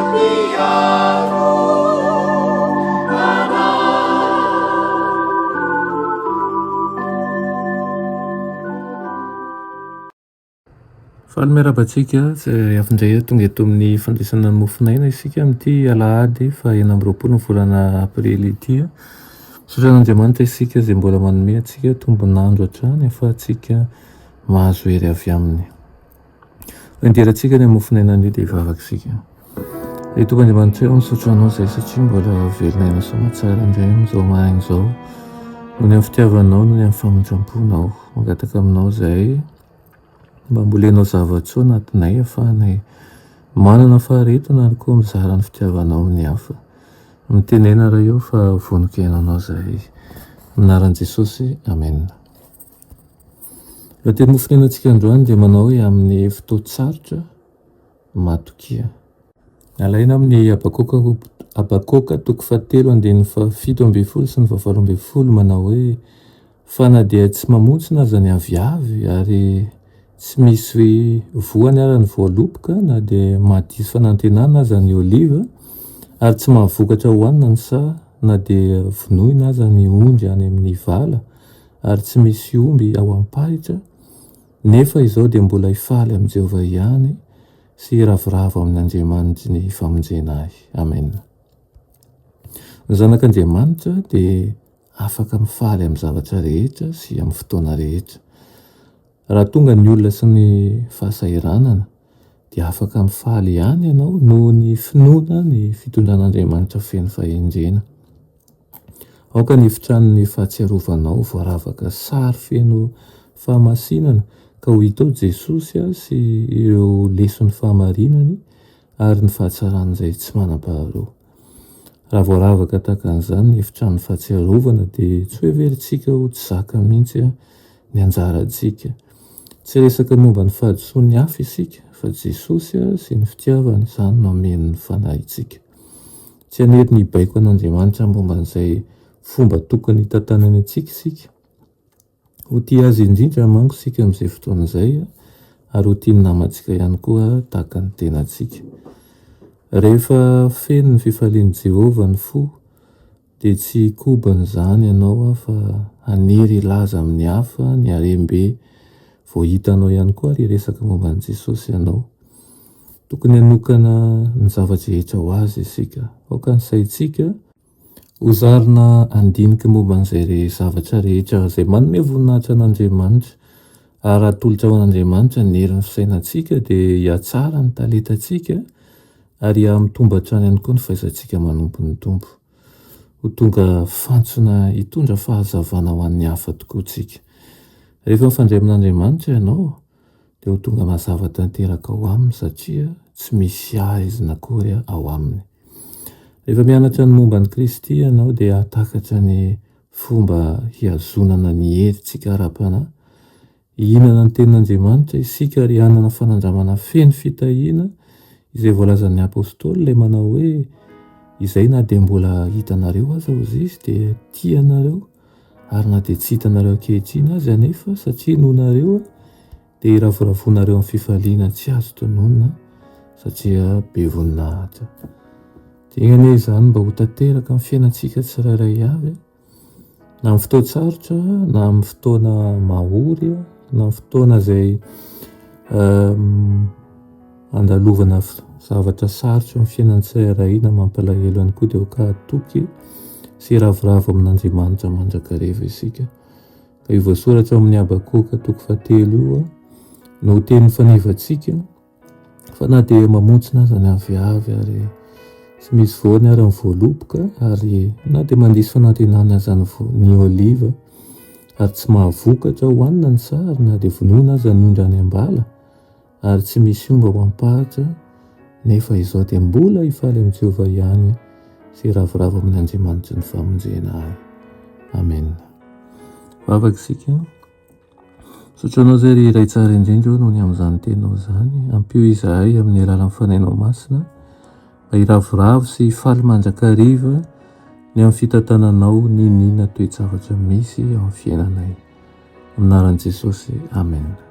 Mpiaro anay. Faly miarahaba antsika izay avy indray tonga eto amin'ny fandraisana ny mofon'aina isika amin'ity alahady faha 26 ny volana aprily ity. Misaotra an'Andriamanitra isika izay mbola manome antsika tombon'andro hatrany ahafahantsika mahazo hery avy aminy. Anderantsika ny mofon'aina anio dia hivavaka isika. Ry Tompo Andriamanitra ô, misaotra Anao izahay satria mbola velona aina soamantsara indray amin'izao maraina izao. Noho ny amin'ny fitiavanao, noho ny amin'ny famindram-ponao. Mangataka aminao izahay mba hambolenao zava-tsoa anatinay ahafahanay manana faharetana ary koa mizara ny fitiavanao amin'ny hafa. Mitenena Ray ô fa vonon-kiaino Anao izahay. Amin'ny anaran'i Jesosy, Amena. Lohateny nofonenantsika androany dia manao hoe amin'ny fotoan-tsarotra matokia. Alaina amin'ny Habakoka Habakoka toko fahatelo andininy fahafito ambin'ny folo sy ny fahavalo ambin'ny folo manao hoe fa na dia tsy mamontsina aza ny aviavy ary tsy misy voany ara ny voaloboka na dia mahadiso fanantenana aza ny oliva ary tsy mahavokatra hohanina ny saha na dia vonoina aza ny ondry any amin'ny vala ary tsy misy omby ao am-pahitra, nefa izao dia mbola hifaly amin'i Jehovah ihany sy hiravoravo amin'ny Andriamanitry ny famonjena ahy. Amena. Ny zanak'Andriamanitra dia afaka mifaly amin'ny zavatra rehetra sy amin'ny fotoana rehetra. Raha tonga ny olona sy ny fahasahiranana, dia afaka mifaly ihany ianao noho ny finoana ny fitondran'Andriamanitra feno fahendrena. Aoka ny efitranon'ny fahatsiarovanao voaravaka sary feno fahamasinana ka ho hita ao Jesosy sy ireo leson'ny fahamarinany ary ny fahatsarany izay tsy manam-paharoa. Raha voaravaka tahaka an'izany ny efitranon'ny fahatsiarovana dia tsy ho heverintsika ho tsy zaka mihitsy ny anjarantsika. Tsy resaka momba ny fahadisoan'ny hafa isika fa Jesosy sy ny fitiavany izany no hameno ny fanahintsika. Tsy hanery ny hibaiko an'Andriamanitra momba an'izay fomba tokony hitantanany antsika isika. Ho tia Azy indrindra manko isika amin'izay fotoana izay, ary ho tia ny namantsika ihany koa tahaka ny tenantsika. Rehefa feno ny fifalian'i Jehovah ny fo, dia tsy hikobana izany ianao fa haniry hilaza amin'ny hafa ny harem-be vao hitanao ihany koa ary hiresaka momba an'i Jesosy ianao. Tokony hanokana ny zava-drehetra ho Azy isika. Aoka ny saintsika ho zarina handinika momba an'izay zavatra rehetra izay manome voninahitra an'Andriamanitra. Ary raha atolotra ho an'Andriamanitra ny herin'ny fisainantsika dia hihatsara ny talentantsika ary hihamitombo hatrany ihany koa ny fahaizantsika manompo ny Tompo. Ho tonga fantsona hitondra fahazavana ho an'ny hafa tokoa isika. Rehefa mifandray amin'Andriamanitra ianao, dia ho tonga mazava tanteraka ao aminy satria tsy misy aizina akory ao aminy. Rehefa mianatra ny momba an'i Kristy ianao dia hahatakatra ny fomba hihazonana ny herintsika ara-panahy. Hihinana ny tenin'Andriamanitra isika ary hanana fanandramana feno fitahiana izay voalazan'ny Apostoly ilay manao hoe izay na dia mbola hitanareo aza hozy izy dia tia anareo ary na dia tsy hitanareo ankehitriny aza anefa satria noho nareo dia iravoravoanareo amin'ny fifaliana tsy azo tononina satria be voninahitra. Dia enga anie izany mba ho tanteraka amin'ny fiainantsika tsirairay avy, na amin'ny fotoan-tsarotra, na amin'ny fotoana mahory, na amin'ny fotoana izay Andalovana zavatra sarotra eo amin'ny fiainan'ny tsirairay na mampalahelo ihany koa dia aoka hatoky sy hiravoravo amin'Andriamanitra mandrakariva isika. Ka io voasoratra ao amin'ny Habakoka toko fahatelo io no ho teny fanevantsika fa na dia mamontsina aza ny aviavy ary tsy misy voany ary ny voaloboka ary na dia mandiso fanantenana aza ny oliva ary tsy mahavokatra hohanina ny saha ary na dia vonoina aza ny ondry any am-bala ary tsy misy omba ho ampahatra, nefa izao dia mbola hifaly amin'i Jehovah ihany sy hiravoravo amin'ny Andriamanitry ny famonjena ahy. Amena. Vavaka isika. Misaotra Anao izay ry Ray tsara indrindra ô noho ny amin'izany teninao izany. Ampio izahay amin'ny alalan'ny Fanahinao Masina mba hiravoravo sy hifaly mandrakariva ny amin'ny fitantananao n'inon'inona toe-javatra misy ao amin'ny fiainanay. Amin'ny anaran'i Jesosy. Amena.